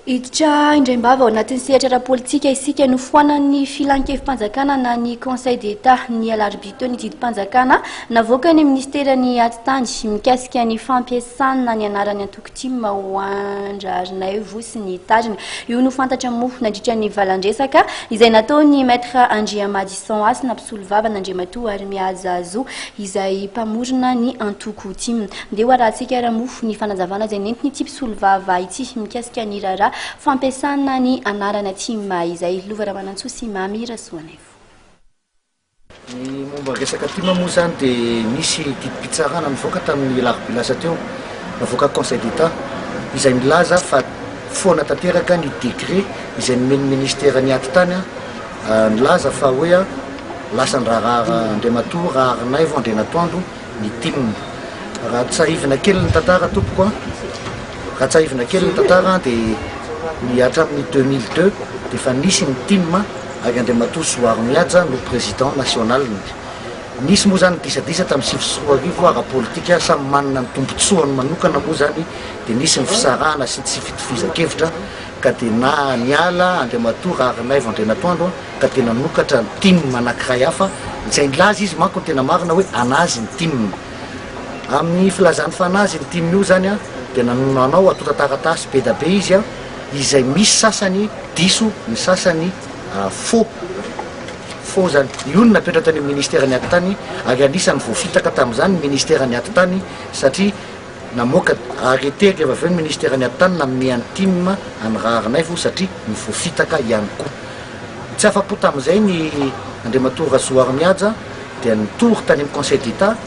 Hiditra indraim-bava ao anatin'ny sehatra ara-politika isika. Nofoanan'ny Filankevi-panjakana na ny Conseil d'Etat ny alarobia teo ny didim-panjakana navoakan'ny minisiteran'ny Atitany mikasika ny fampiasana ny anaran'ny antoko tim ho an-dRaharinaivo sy ny tariny. Io no fantatra moa nandritra ny valan-dresaka izay nataon'ny Maître Andriamadison Hasina mpisolovava an'Andriamatoa Harimihaja Zo izay mpamorona ny antoko tim. Ndeha ho arahantsika ary moa ny fanazavana izay nentin'ity mpisolovava ity mikasika ny raharaha fampiasana ny anarana tim izay. Lova Ramanantsoa sy Mamy Rasoanaivo. Ny momba ny resaka tim moa izany dia nisy didim-pitsarana nivoaka tamin'ny alarobia lasa teo, navoakan'ny Conseil d'Etat, izay milaza fa foana tanteraka ny décret izay nomen'ny ministeran'ny Atitany nilaza fa hoe lasan-draharaha Andriamatoa Raharinaivo Andrianatoandro ny tim. Raha tsahivina kely ny tantara tompoko a, raha tsahivina kely ny tantara dia ny hatramin'ny 2002 dia efa nisy ny tim ary Andriamatoa Zohary Mihaja no président national-ny. Nisy moa izany ny disadisa tamin'ny 2009 ara-politika, samy manana ny tombotsoany manokana moa izany dia nisy ny fisarahana sy ny tsy fitovizan-kevitra ka dia na niala Andriamatoa Raharinaivo Andrianatoandro ka dia nanokatra ny tim anankiray hafa izay nilaza izy manko ny tena marina hoe anazy ny tim. Amin'ny filazany fa anazy ny tim io izany dia nanao antontan-taratasy be da be izy izay misy sasany diso ny sasany faux. Faux izany. Io no napetraka tany amin'ny ministeran'ny atitany ary anisan'ny voafitaka tamin'izany ny ministeran'ny atitany satria Namoaka arrêté rehefa avy eo ny ministeran'ny atitany nanome an'i Tim an'i Raharinaivo satria nivoafitaka ihany koa. Tsy afa-po tamin'izay ny Andriamatoa Razoarimihaja dia nitory tany amin'ny Conseil d'Etat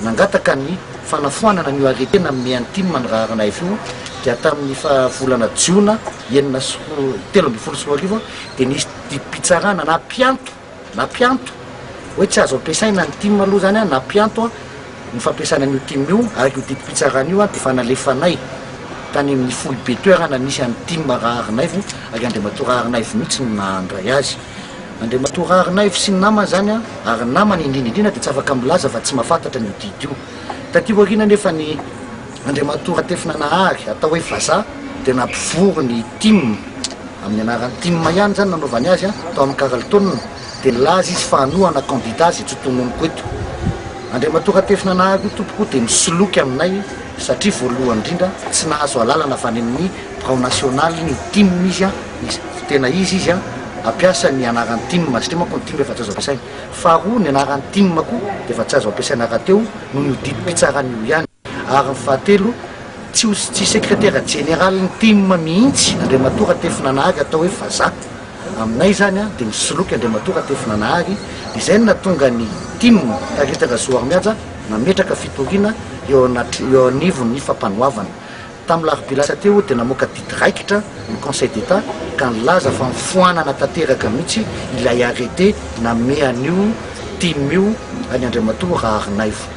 nangataka ny fanafoanana an'io arrêté nanome an'i Tim an'i Raharinaivo io dia tamin'ny volana jiona 2013 dia nisy didim-pitsarana nampianto Nampianto hoe tsy azo ampiasaina ny tim aloha izany an, nampianto ny fampiasana an'io tim io ary io didim-pitsarana io dia efa nalefanay tany amin'ny foibe toerana misy an'ny tim Raharinaivo ary Andriamatoa Raharinaivo mihitsy no nandray azy. Andriamatoa Raharinaivo sy ny namany izany an, ary ny namany indrindra indrindra dia tsy afaka milaza fa tsy mahafantatra an'io didy io. Taty aoriana anefa ny Andriamatoa Ratefinanahary atao hoe Vazaha dia nampivory ny tim Amin'ny anaran'ny tim ihany izany nanaovany azy tao amin'ny Carlton dia nilaza izy fa hanohana candidat izay tsy tononiko eto. Andriamatoa Ratefinanahary io tompoko dia misoloky aminay satria voalohany indrindra tsy nahazo alalana avy any amin'ny birao nasionalin'ny tim izy, tena izy izy hampiasa ny anaran'ny tim satria manko ny tim efa tsy azo ampiasaina. Faharoa ny anaran'ny tim koa dia efa tsy azo ampiasaina rahateo noho io didim-pitsarana io ihany. Ary ny fahatelo, tsy ho tsy sekretera jeneralin'ny tim mihitsy Andriamatoa Ratefinanahary atao hoe vazaha. Aminay izany dia misoloky Andriamatoa Ratefinanahary, izay no nahatonga ny tim Tarita Razoarimihaja nametraka fitoriana eo anatr eo anivon'ny fampanoavana. Tamin'ny larobia lasa teo dia namoaka didy raikitra ny Conseil d'Etat ka nilaza fa nofoanana tanteraka mihitsy ilay arrêté nanome an'io tim io an'i Andriamatoa Raharinaivo.